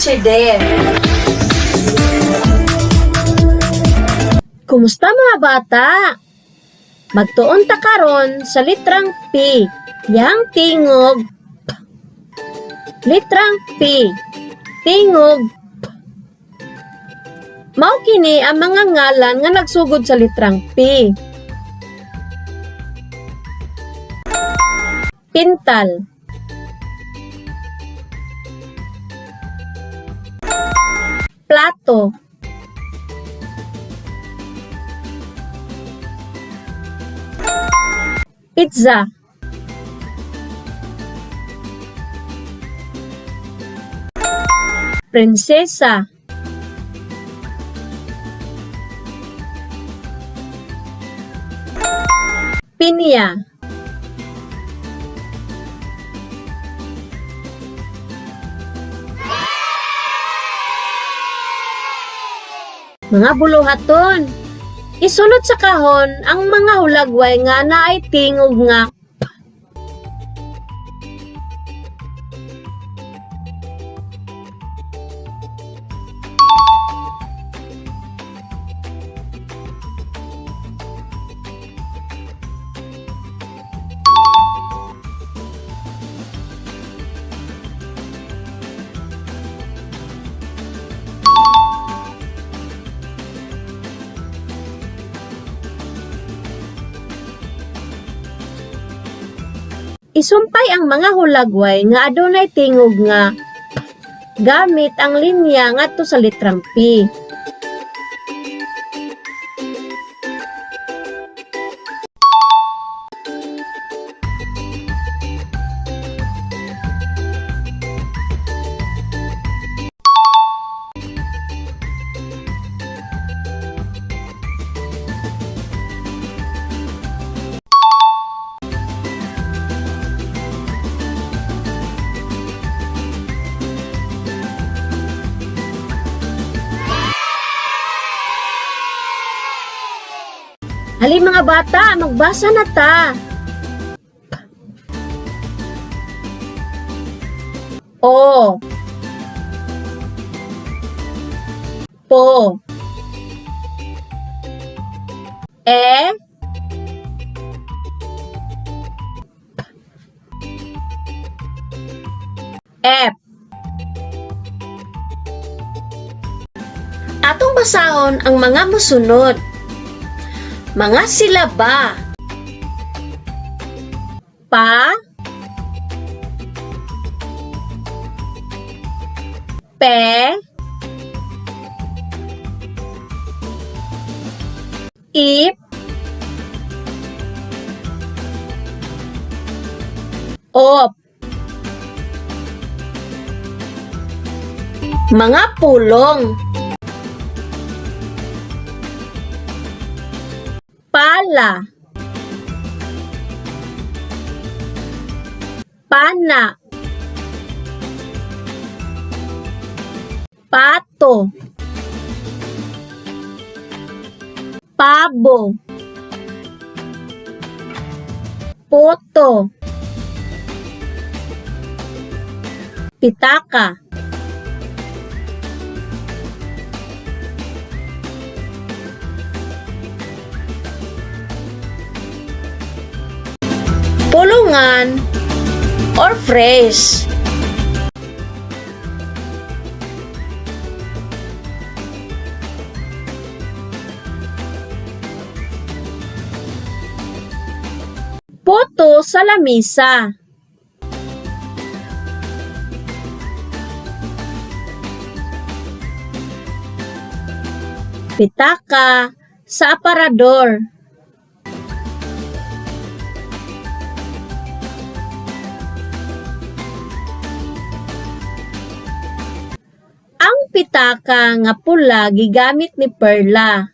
Teacher Dave. Kumusta, mga bata? Magtuon ta karon sa litrang P, yang tingog P. Litrang P, tingog P. Mao kini ang mga ngalan nga nagsugod sa litrang P. Pintal. Plato. Pizza. Prinsesa. Pinya. Mga buluhaton. Isulod sa kahon ang mga hulagway nga naay tingog nga P. Isumpay ang mga hulagway nga adunay tingog nga P gamit ang linya ngadto sa litrang P. Hali, mga bata, magbasa na ta. O. Po. E. P. F. Atong basahon ang mga musunod. Mga silaba. Pa. Pe. Ip. Op. Mga pulong. Pala. Pana. Pato. Pabo. Poto. Pitaka. Pulungan or phrase. Puto sa lamisa. Pitaka sa aparador. Ang pitaka nga pula gigamit ni Perla.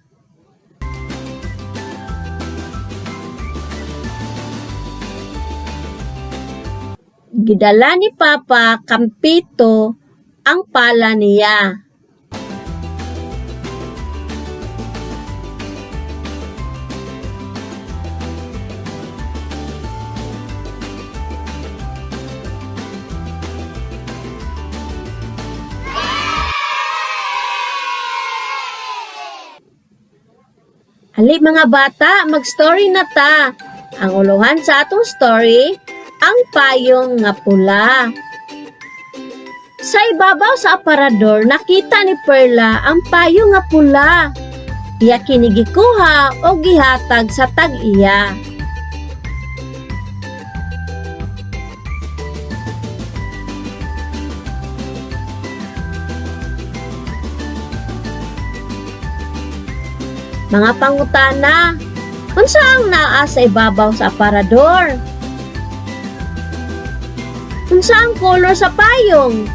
Gidala ni Papa Kampito ang pala niya. Hali, mga bata, mag-story na ta. Ang uluhan sa atong story, "Ang Payong nga Pula." Sa ibabaw sa aparador, nakita ni Perla ang payong nga pula. Iya kini gikuha o gihatag sa tag-iya. Mga pangutana: Unsa ang naa sa ibabaw sa aparador? Unsa ang color sa payong?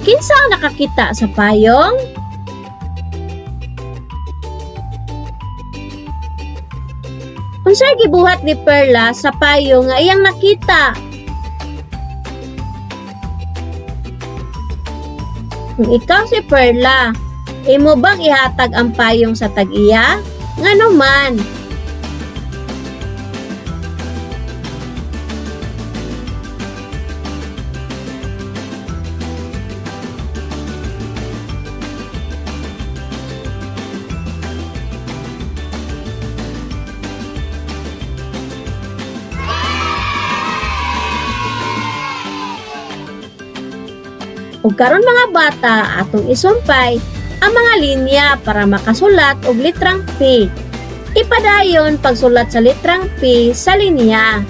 Kinsa ang nakakita sa payong? Unsay gibuhat ni Perla sa payong nga iyang nakita? Kung ikaw si Perla, imo bang ihatag ang payong sa tag-iya? Ngano man? Ug karon, mga bata, atong isumpay ang mga linya para makasulat og litrang P. Ipadayon pagsulat sa litrang P sa linya.